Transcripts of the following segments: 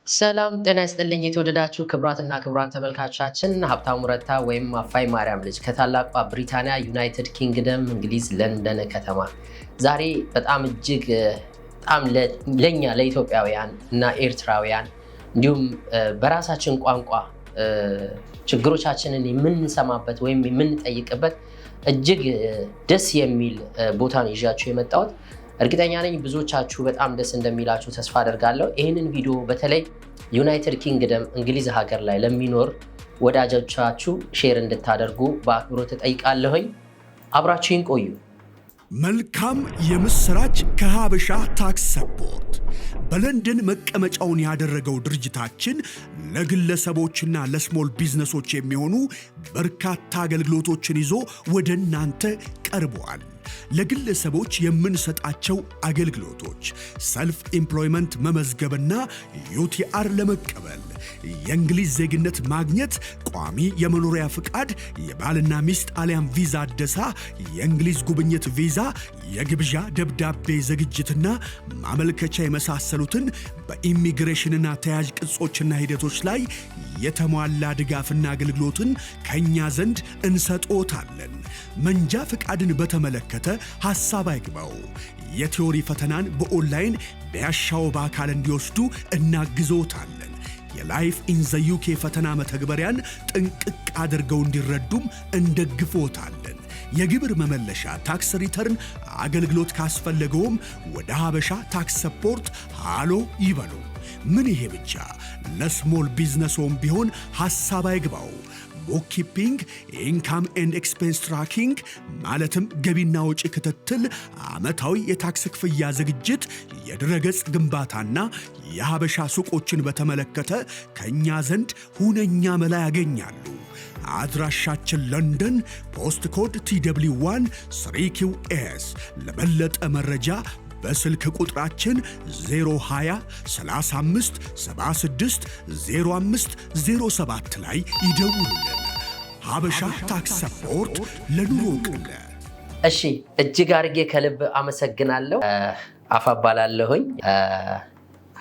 ሰላም ጤና ይስጥልኝ። የተወደዳችሁ ክቡራትና ክቡራን ተመልካቾቻችን፣ ሀብታሙ ረታ ወይም አፋይ ማርያም ልጅ ከታላቋ ብሪታንያ ዩናይትድ ኪንግደም እንግሊዝ ለንደን ከተማ ዛሬ በጣም እጅግ በጣም ለኛ ለኢትዮጵያውያን እና ኤርትራውያን እንዲሁም በራሳችን ቋንቋ ችግሮቻችንን የምንሰማበት ወይም የምንጠይቅበት እጅግ ደስ የሚል ቦታ ነው ይዣችሁ የመጣሁት። እርግጠኛ ነኝ ብዙዎቻችሁ በጣም ደስ እንደሚላችሁ ተስፋ አደርጋለሁ። ይህንን ቪዲዮ በተለይ ዩናይትድ ኪንግደም እንግሊዝ ሀገር ላይ ለሚኖር ወዳጆቻችሁ share እንድታደርጉ በአክብሮት እጠይቃለሁኝ። አብራችሁኝ ቆዩ። መልካም የምስራች ከሀበሻ Tax Support። በለንደን መቀመጫውን ያደረገው ድርጅታችን ለግለሰቦችና ለ small business ኦች የሚሆኑ በርካታ አገልግሎቶችን ይዞ ወደ እናንተ ቀርበዋል። ለግለሰቦች የምንሰጣቸው አገልግሎቶች self employment መመዝገብና UTR ለመቀበል፣ የእንግሊዝ ዜግነት ማግኘት፣ ቋሚ የመኖሪያ ፍቃድ፣ የባልና ሚስት አሊያም ቪዛ አደሳ፣ የእንግሊዝ ጉብኝት ቪዛ፣ የግብዣ ደብዳቤ ዝግጅትና ማመልከቻ የመሳሰሉትን በኢሚግሬሽንና ተያያዥ ቅጾችና ሂደቶች ላይ የተሟላ ድጋፍና አገልግሎትን ከእኛ ዘንድ እንሰጦታለን። መንጃ ፍቃድን በተመለከተ ሐሳብ አይግባው። የ theory ፈተናን በኦንላይን ቢያሻው በአካል እንዲወስዱ እናግዞታለን። የ Life in the UK ፈተና መተግበሪያን ጥንቅቅ አድርገው እንዲረዱም እንደግፎታለን። የግብር መመለሻ tax return አገልግሎት ካስፈለገውም ወደ ሀበሻ Tax Support ሃሎ ይበሉ። ምን ይሄ ብቻ፣ ለ small business ኦም ቢሆን ሐሳብ አይግባው። Bookkeeping፣ income and expense tracking ማለትም ገቢና ወጪ ክትትል፣ ዓመታዊ የታክስ ክፍያ ዝግጅት፣ የድረገጽ ግንባታና የሀበሻ ሱቆችን በተመለከተ ከእኛ ዘንድ ሁነኛ መላ ያገኛሉ። አድራሻችን ለንደን postcode TW1 3QS። ለበለጠ መረጃ በስልክ ቁጥራችን 020 35 76 05 07 ላይ ይደውሉልን። ሀበሻ Tax Support ለኑሮ ቅለት። እሺ፣ እጅግ አድርጌ ከልብ አመሰግናለሁ። አፋ እባላለሁኝ።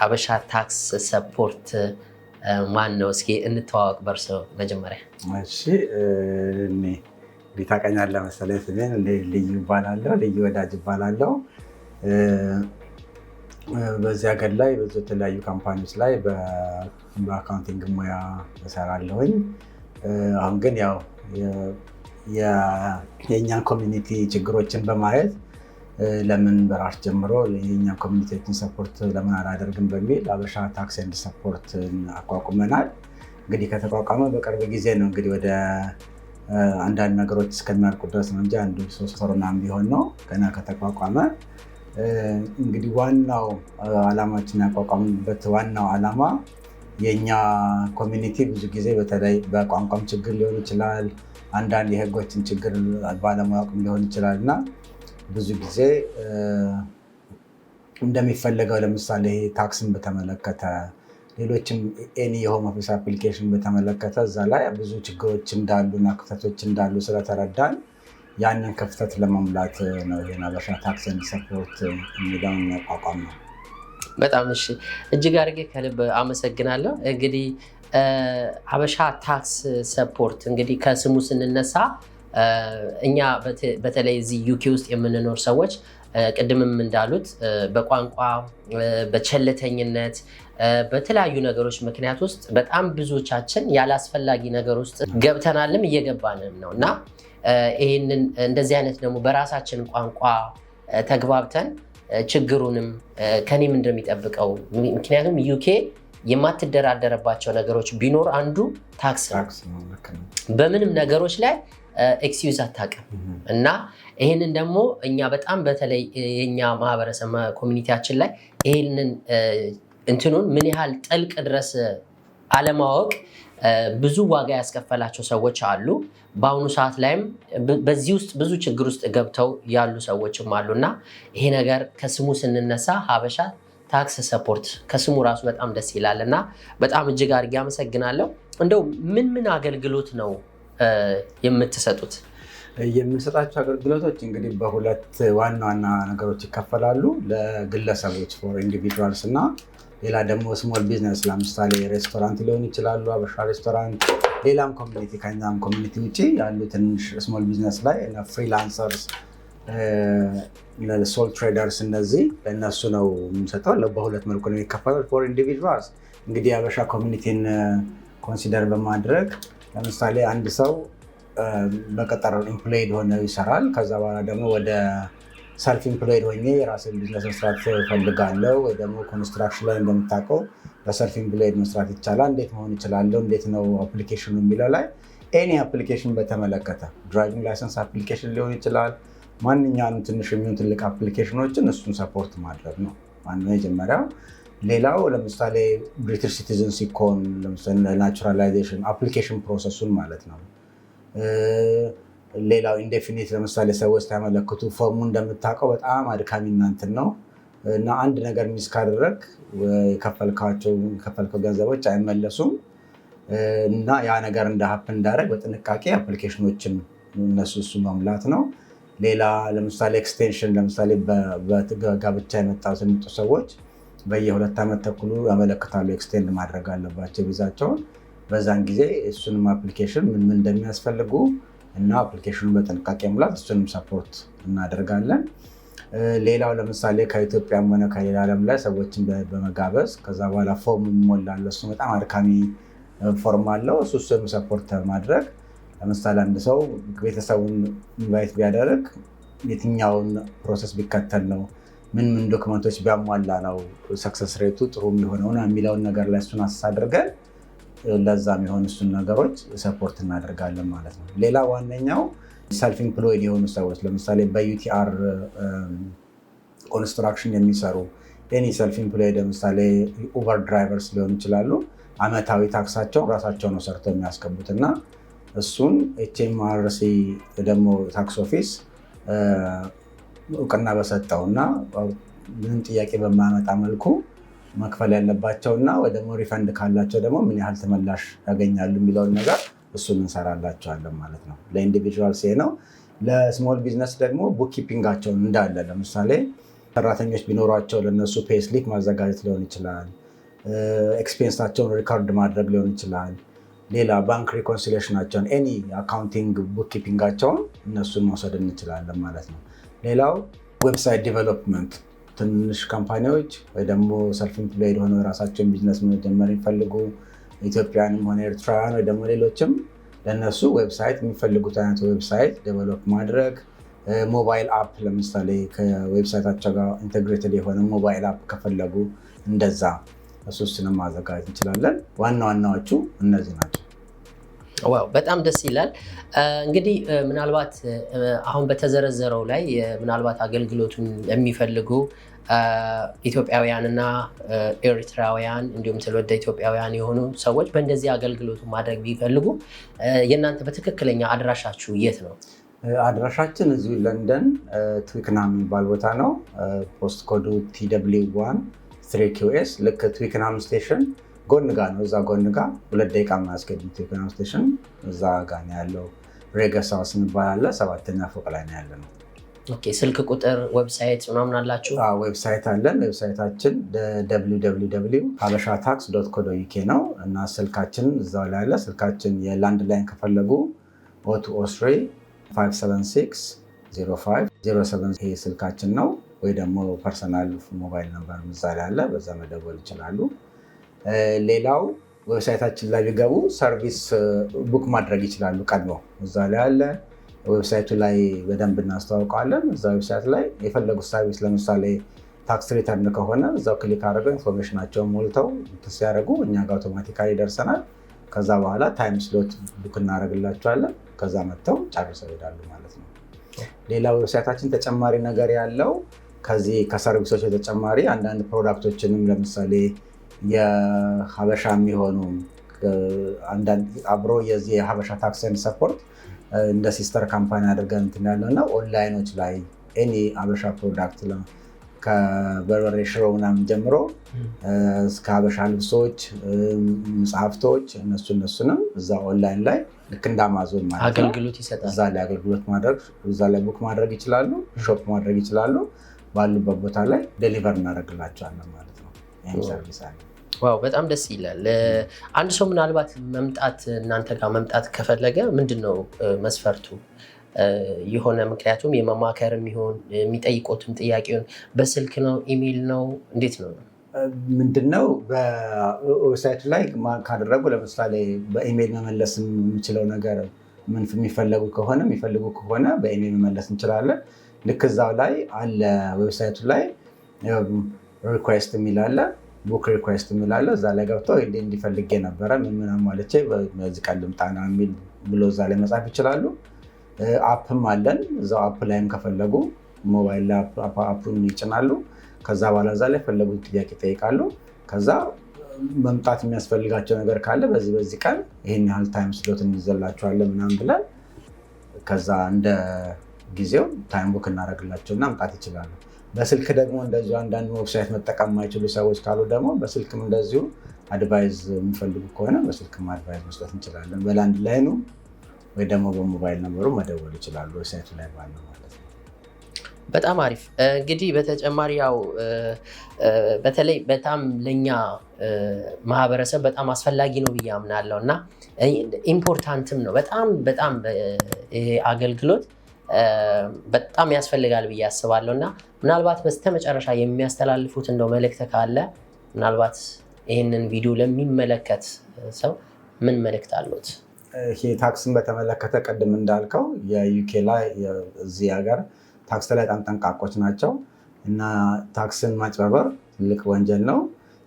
ሀበሻ Tax Support ማን ነው? እስኪ እንተዋወቅ በእርሶ መጀመሪያ። እሺ፣ እኔ እንግዲህ ታውቀኛለህ መሰለኝ ስሜን። እኔ ልዩ እባላለሁ፣ ልዩ ወዳጅ እባላለሁ። በዚህ ሀገር ላይ ብዙ የተለያዩ company ዎች ላይ በ accounting ሙያ እሰራለሁኝ። አሁን ግን ያው የእኛን community ችግሮችን በማየት ለምን በራስ ጀምሮ የእኛን community ዎችን support ለምን አላደርግም በሚል ሀበሻ Tax and Support አቋቁመናል። እንግዲህ ከተቋቋመ በቅርብ ጊዜ ነው። እንግዲህ ወደ አንዳንድ ነገሮች እስከሚያልቁ ድረስ ነው እንጂ አንዱ 3 ወር ምናምን ቢሆን ነው ገና ከተቋቋመ። እንግዲህ ዋናው ዓላማችን ያቋቋምንበት ዋናው ዓላማ የእኛ community ብዙ ጊዜ በተለይ በቋንቋም ችግር ሊሆን ይችላል፣ አንዳንድ የህጎችን ችግር ባለማወቅም ሊሆን ይችላል እና ብዙ ጊዜ እንደሚፈለገው ለምሳሌ ታክስን በተመለከተ፣ ሌሎችም any የ Home Office application በተመለከተ እዛ ላይ ብዙ ችግሮች እንዳሉ እና ክፍተቶች እንዳሉ ስለተረዳን ያንን ክፍተት ለመሙላት ነው ይሄን ሀበሻ Tax and Support የሚለውን ያቋቋም ነው። በጣም እሺ፣ እጅግ አድርጌ ከልብ አመሰግናለሁ። እንግዲህ ሀበሻ Tax Support እንግዲህ ከስሙ ስንነሳ እኛ በተለይ እዚህ UK ውስጥ የምንኖር ሰዎች ቅድምም እንዳሉት በቋንቋ፣ በቸልተኝነት፣ በተለያዩ ነገሮች ምክንያት ውስጥ በጣም ብዙዎቻችን ያላስፈላጊ ነገር ውስጥ ገብተናልም እየገባንም ነው። እና ይህንን እንደዚህ አይነት ደግሞ በራሳችን ቋንቋ ተግባብተን ችግሩንም ከኔም እንደሚጠብቀው፣ ምክንያቱም UK የማትደራደርባቸው ነገሮች ቢኖር አንዱ ታክስ ነው። ታክስ ነው፣ ልክ ነው። በምንም ነገሮች ላይ excuse አታውቅም። እና ይህንን ደግሞ እኛ በጣም በተለይ የኛ ማህበረሰብ community ያችን ላይ ይህንን እንትኑን ምን ያህል ጥልቅ ድረስ አለማወቅ ብዙ ዋጋ ያስከፈላቸው ሰዎች አሉ። በአሁኑ ሰዓት ላይም በዚህ ውስጥ ብዙ ችግር ውስጥ ገብተው ያሉ ሰዎችም አሉ። እና ይሄ ነገር ከስሙ ስንነሳ ሀበሻ Tax Support ከስሙ ራሱ በጣም ደስ ይላል እና በጣም እጅግ አድርጌ አመሰግናለሁ። እንደው ምን ምን አገልግሎት ነው የምትሰጡት? የምንሰጣቸው አገልግሎቶች እንግዲህ በሁለት ዋና ዋና ነገሮች ይከፈላሉ። ለግለሰቦች for individuals እና ሌላ ደግሞ small business፣ ለምሳሌ ሬስቶራንት ሊሆን ይችላሉ፣ አበሻ ሬስቶራንት፣ ሌላም community፣ ከኛም community ውጭ ያሉ ትንሽ small business ላይ፣ freelancers፣ sole traders፣ እነዚህ ለእነሱ ነው የምንሰጠው። በሁለት መልኩ ነው የሚከፈለው። For individuals እንግዲህ የአበሻ community ን consider በማድረግ ለምሳሌ አንድ ሰው በቅጥር employed ሆነው ይሰራል። ከዛ በኋላ ደግሞ ወደ self employed ሆኜ የራሴን ቢዝነስ መስራት እፈልጋለሁ ወይ ደግሞ construction ላይ እንደምታውቀው በ self employed መስራት ይቻላል። እንዴት መሆን ይችላለሁ? እንዴት ነው application ኑ የሚለው ላይ any application በተመለከተ driving license application ሊሆን ይችላል። ማንኛውንም ትንሽ የሚሆን ትልቅ application ኖችን እሱን support ማድረግ ነው ዋናው የመጀመሪያው። ሌላው ለምሳሌ British citizen ሲኮን፣ ለምሳሌ naturalization application process ኡን ማለት ነው። ሌላው indefinite ለምሳሌ ሰዎች ሲያመለክቱ ፎርሙ እንደምታውቀው በጣም አድካሚ እናንትን ነው እና አንድ ነገር miss ካደረግ የከፈልከው ገንዘቦች አይመለሱም እና ያ ነገር እንዳ happen እንዳደረግ በጥንቃቄ application ኖችን እነሱ እሱ መሙላት ነው። ሌላ ለምሳሌ extension፣ ለምሳሌ በጋብቻ የመጡ ሰዎች በየ2 ዓመት ተኩሉ ያመለክታሉ። Extend ማድረግ አለባቸው ቪዛቸውን። በዛን ጊዜ እሱንም application ምን ምን እንደሚያስፈልጉ እና application ኑን በጥንቃቄ ሙላት እሱንም support እናደርጋለን። ሌላው ለምሳሌ ከኢትዮጵያም ሆነ ከሌላ ዓለም ላይ ሰዎችን በመጋበዝ ከዛ በኋላ ፎርም ይሞላል። እሱ በጣም አድካሚ ፎርም አለው። እሱንም support ማድረግ፣ ለምሳሌ አንድ ሰው ቤተሰቡን invite ቢያደርግ የትኛውን process ቢከተል ነው፣ ምን ምን document ኦች ቢያሟላ ነው success rate ኡ ጥሩ የሚሆነው የሚለውን ነገር ላይ እሱን assess አድርገን ለዛ የሚሆን እሱን ነገሮች support እናደርጋለን ማለት ነው። ሌላ ዋነኛው self employed የሆኑ ሰዎች፣ ለምሳሌ በ UTR construction የሚሰሩ፣ any self employed፣ ለምሳሌ Uber drivers ሊሆኑ ይችላሉ። አመታዊ ታክሳቸውን ራሳቸው ነው ሰርተው የሚያስገቡት እና እሱን HMRC ደግሞ tax office እውቅና በሰጠው እና ምንም ጥያቄ በማያመጣ መልኩ መክፈል ያለባቸው እና ወይ ደግሞ refund ካላቸው ደግሞ ምን ያህል ተመላሽ ያገኛሉ የሚለውን ነገር እሱን እንሰራላቸዋለን ማለት ነው። ለ individuals ይሄ ነው። ለ small business ደግሞ bookkeeping ኣቸውን እንዳለ፣ ለምሳሌ ሰራተኞች ቢኖሯቸው ለነሱ payslip ማዘጋጀት ሊሆን ይችላል። Expense ኣቸውን record ማድረግ ሊሆን ይችላል። ሌላ bank reconciliation ኣቸውን፣ any accounting bookkeeping ኣቸውን እነሱን መውሰድ እንችላለን ማለት ነው። ሌላው website development፣ ትንሽ company ዎች ወይ ደግሞ self employed ሆነው የራሳቸውን ቢዝነስ መጀመር የሚፈልጉ ኢትዮጵያንም ሆነ ኤርትራውያን ወይ ደግሞ ሌሎችም ለእነሱ website የሚፈልጉት አይነት website develop ማድረግ፣ mobile app፣ ለምሳሌ ከ website ኣቸው ጋር integrated የሆነ mobile app ከፈለጉ እንደዛ እሱንም ማዘጋጀት እንችላለን። ዋና ዋናዎቹ እነዚህ ናቸው። Wow፣ በጣም ደስ ይላል። እንግዲህ ምናልባት አሁን በተዘረዘረው ላይ ምናልባት አገልግሎቱን የሚፈልጉ ኢትዮጵያውያንና ኤርትራውያን እንዲሁም ትውልደ ኢትዮጵያውያን የሆኑ ሰዎች በእንደዚህ አገልግሎቱ ማድረግ ቢፈልጉ የእናንተ በትክክለኛ አድራሻችሁ የት ነው? አድራሻችን እዚሁ ለንደን ትዊክናም የሚባል ቦታ ነው። Post code ኡ TW1 3QS፣ ልክ ትዊክናም station ጎን ጋ ነው። እዛ ጎን ጋ 2 ደቂቃ የማያስገድም ትዊክናም station እዛ ጋ ነው ያለው። ሬገስ ሃውስ የሚባል አለ። ሰባተኛ ፎቅ ላይ ነው ያለ ነው። Okay፣ ስልክ ቁጥር፣ website ምናምን አላችሁ? Website አለን። Website ኣችን ሀበሻ tax.co.uk ነው እና ስልካችን እዛው ላይ አለ። ስልካችን የ landline ከፈለጉ 0203 576 0507፣ ይሄ ስልካችን ነው። ወይ ደግሞ personal mobile number እዛ ላይ አለ። በዛ መደወል ይችላሉ። ሌላው website ኣችን ላይ ቢገቡ service book ማድረግ ይችላሉ። ቀድመው እዛ ላይ አለ። Website ኡ ላይ በደንብ እናስተዋውቀዋለን። እዛ website ላይ የፈለጉት service፣ ለምሳሌ tax return ከሆነ እዛው click አድርገው information ኣቸውን ሞልተው ሲያደርጉ እኛ ጋር automatically ይደርሰናል። ከዛ በኋላ time slot book እናደርግላቸዋለን። ከዛ መጥተው ጨርሰው ይሄዳሉ ማለት ነው። ሌላ website ኣችን ተጨማሪ ነገር ያለው ከዚህ ከ service ኦች በተጨማሪ አንዳንድ product ኦችንም፣ ለምሳሌ የሀበሻ የሚሆኑ አንዳንድ አብሮ የዚህ የሀበሻ Tax and Support እንደ sister company አድርገን እንትን ያለው እና ኦንላይኖች ላይ any ሀበሻ product ከበርበሬ ሽሮ ምናምን ጀምሮ እስከ ሀበሻ ልብሶች፣ መጽሐፍቶች እነሱንም እዛ ኦንላይን ላይ ልክ እንደ አማዞን ማለት ነው። አገልግሎት ይሰጣል። እዛ ላይ አገልግሎት ማድረግ፣ እዛ ላይ book ማድረግ ይችላሉ፣ shop ማድረግ ይችላሉ። ባሉበት ቦታ ላይ deliver እናደርግላቸዋለን ማለት ነው። ይህም service አለ። Wow፣ በጣም ደስ ይላል። አንድ ሰው ምናልባት መምጣት እናንተ ጋር መምጣት ከፈለገ ምንድን ነው መስፈርቱ? የሆነ ምክንያቱም የመማከር የሚሆን የሚጠይቆትም ጥያቄውን በስልክ ነው፣ ኢሜይል ነው፣ እንዴት ነው? ምንድነው፣ በ website ኡ ላይ ካደረጉ፣ ለምሳሌ በኢሜይል መመለስ የምችለው ነገር ምን የሚፈልጉ ከሆነ በኢሜይል መመለስ እንችላለን። ልክ እዛው ላይ አለ፣ website ኡ ላይ request የሚል አለ፣ book request የሚል አለ። እዛ ላይ ገብተው እንዲህ እንዲህ ፈልጌ ነበረ፣ ምን ምን አሟልቼ በዚህ ቀን ልምጣና የሚል ብሎ እዛ ላይ መጻፍ ይችላሉ። App ም አለን። እዛው app ላይም ከፈለጉ ሞባይል ላይ app ኡን ይጭናሉ። ከዛ በኋላ እዛ ላይ የፈለጉት ጥያቄ ይጠይቃሉ። ከዛ መምጣት የሚያስፈልጋቸው ነገር ካለ በዚህ በዚህ ቀን ይህን ያህል time slot እንይዘላቸዋለን ምናምን ብለን ከዛ እንደ ጊዜው time book እናደርግላቸው እና መምጣት ይችላሉ። በስልክ ደግሞ እንደዚሁ አንዳንድ website መጠቀም የማይችሉ ሰዎች ካሉ ደግሞ በስልክም እንደዚሁ advice የሚፈልጉ ከሆነ በስልክም advice መስጠት እንችላለን። በ landline ኑ ወይ ደግሞ በ mobile number ኡ መደወል ይችላሉ። Website ኡ ላይ ባለው ማለት ነው። በጣም አሪፍ። እንግዲህ በተጨማሪ ያው በተለይ በጣም ለኛ ማህበረሰብ በጣም አስፈላጊ ነው ብዬ አምናለሁ እና important ም ነው። በጣም በጣም ይሄ አገልግሎት በጣም ያስፈልጋል ብዬ አስባለሁ እና ምናልባት በስተመጨረሻ የሚያስተላልፉት እንደው መልእክት ካለ፣ ምናልባት ይህንን ቪዲዮ ለሚመለከት ሰው ምን መልእክት አሉት? ይሄ tax ን በተመለከተ ቅድም እንዳልከው የ UK ላይ፣ እዚህ ሀገር tax ላይ በጣም ጠንቃቆች ናቸው እና tax ን ማጭበርበር ትልቅ ወንጀል ነው።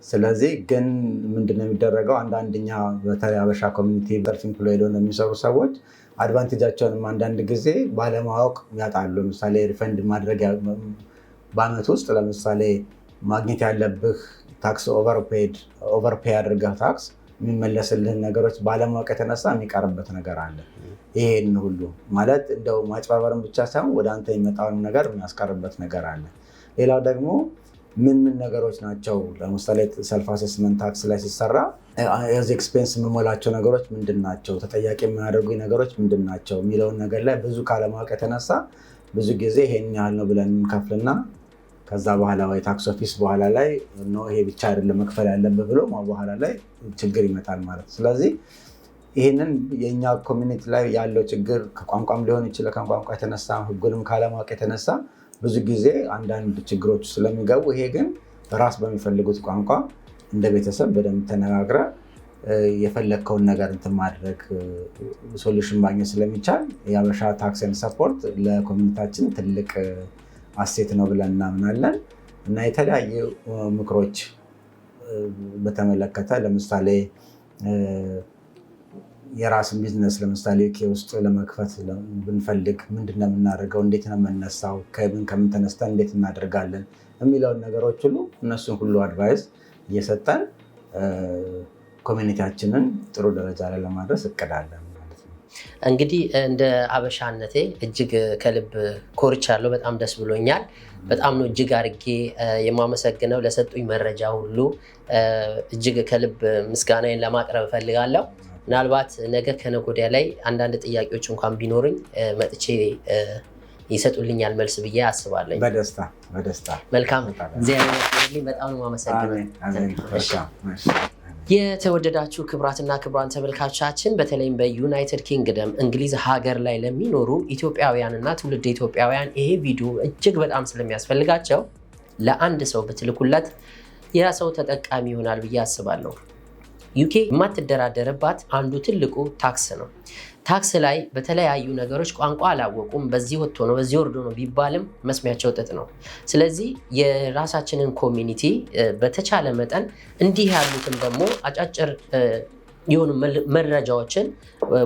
ስለዚህ ግን ምንድነው የሚደረገው? አንዳንድኛ በተለይ አበሻ community self employed ሆነው የሚሰሩ ሰዎች advantage ኣቸውንም አንዳንድ ጊዜ ባለማወቅ ያጣሉ። ለምሳሌ refund ማድረግ፣ በአመት ውስጥ ለምሳሌ ማግኘት ያለብህ tax overpay አድርገህ tax የሚመለስልህን ነገሮች ባለማወቅ የተነሳ የሚቀርበት ነገር አለ። ይሄን ሁሉ ማለት እንደው ማጭበርበርን ብቻ ሳይሆን ወደ አንተ የሚመጣውን ነገር የሚያስቀርበት ነገር አለ። ሌላው ደግሞ ምን ምን ነገሮች ናቸው? ለምሳሌ self assessment tax ላይ ሲሰራ የዚህ expense የምሞላቸው ነገሮች ምንድን ናቸው፣ ተጠያቂ የሚያደርጉ ነገሮች ምንድን ናቸው የሚለውን ነገር ላይ ብዙ ካለማወቅ የተነሳ ብዙ ጊዜ ይሄን ያህል ነው ብለን እንከፍልና ከዛ በኋላ ወይ tax office በኋላ ላይ no፣ ይሄ ብቻ አይደለም መክፈል ያለብህ ብሎ በኋላ ላይ ችግር ይመጣል ማለት ነው። ስለዚህ ይህንን የእኛ community ላይ ያለው ችግር ከቋንቋም ሊሆን ይችላል። ከቋንቋ የተነሳ፣ ህጉንም ካለማወቅ የተነሳ ብዙ ጊዜ አንዳንድ ችግሮች ስለሚገቡ፣ ይሄ ግን ራስ በሚፈልጉት ቋንቋ እንደ ቤተሰብ በደንብ ተነጋግረ የፈለግከውን ነገር እንትን ማድረግ፣ solution ማግኘት ስለሚቻል የአበሻ Tax and Support ለ community ያችን ትልቅ asset ነው ብለን እናምናለን። እና የተለያዩ ምክሮች በተመለከተ፣ ለምሳሌ የራስን ቢዝነስ ለምሳሌ UK ውስጥ ለመክፈት ብንፈልግ ምንድን ነው የምናደርገው፣ እንዴት ነው የምነሳው፣ ከምን ከምን ተነስተን እንዴት እናደርጋለን የሚለውን ነገሮች ሁሉ፣ እነሱን ሁሉ advice እየሰጠን community ያችንን ጥሩ ደረጃ ላይ ለማድረስ እቅዳለን ማለት ነው። እንግዲህ እንደ አበሻነቴ እጅግ ከልብ ኮርቻለሁ። በጣም ደስ ብሎኛል። በጣም ነው እጅግ አድርጌ የማመሰግነው። ለሰጡኝ መረጃ ሁሉ እጅግ ከልብ ምስጋናዬን ለማቅረብ እፈልጋለሁ። ምናልባት ነገ ከነገ ወዲያ ላይ አንዳንድ ጥያቄዎች እንኳን ቢኖሩኝ መጥቼ ይሰጡልኛል መልስ ብዬ አስባለሁ። በደስታ፣ በደስታ። መልካም፣ እግዚአብሔር ይመስገን። በጣም ነው የማመሰግነው። አሜን፣ አሜን። መልካም፣ እሺ። የተወደዳችሁ ክቡራትና ክቡራን ተመልካቾቻችን፣ በተለይም በዩናይትድ ኪንግደም እንግሊዝ ሀገር ላይ ለሚኖሩ ኢትዮጵያውያን እና ትውልደ ኢትዮጵያውያን ይሄ ቪዲዮ እጅግ በጣም ስለሚያስፈልጋቸው ለአንድ ሰው ብትልኩለት ያ ሰው ተጠቃሚ ይሆናል ብዬ አስባለሁ። UK የማትደራደርባት አንዱ ትልቁ tax ነው። Tax ላይ በተለያዩ ነገሮች ቋንቋ አላወቁም፣ በዚህ ወጥቶ ነው፣ በዚህ ወርዶ ነው ቢባልም መስሚያቸው ጥጥ ነው። ስለዚህ የራሳችንን community በተቻለ መጠን እንዲህ ያሉትን ደግሞ አጫጭር የሆኑ መረጃዎችን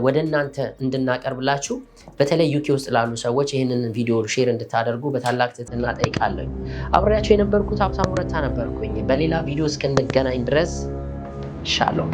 ወደ እናንተ እንድናቀርብላችሁ በተለይ UK ውስጥ ላሉ ሰዎች ይህንን ቪዲዮ share እንድታደርጉ በታላቅ ትህትና ጠይቃለሁ። አብሬያቸው የነበርኩት ሀብታሙ ረታ ነበርኩኝ። በሌላ ቪዲዮ እስክንገናኝ ድረስ ሻሎም።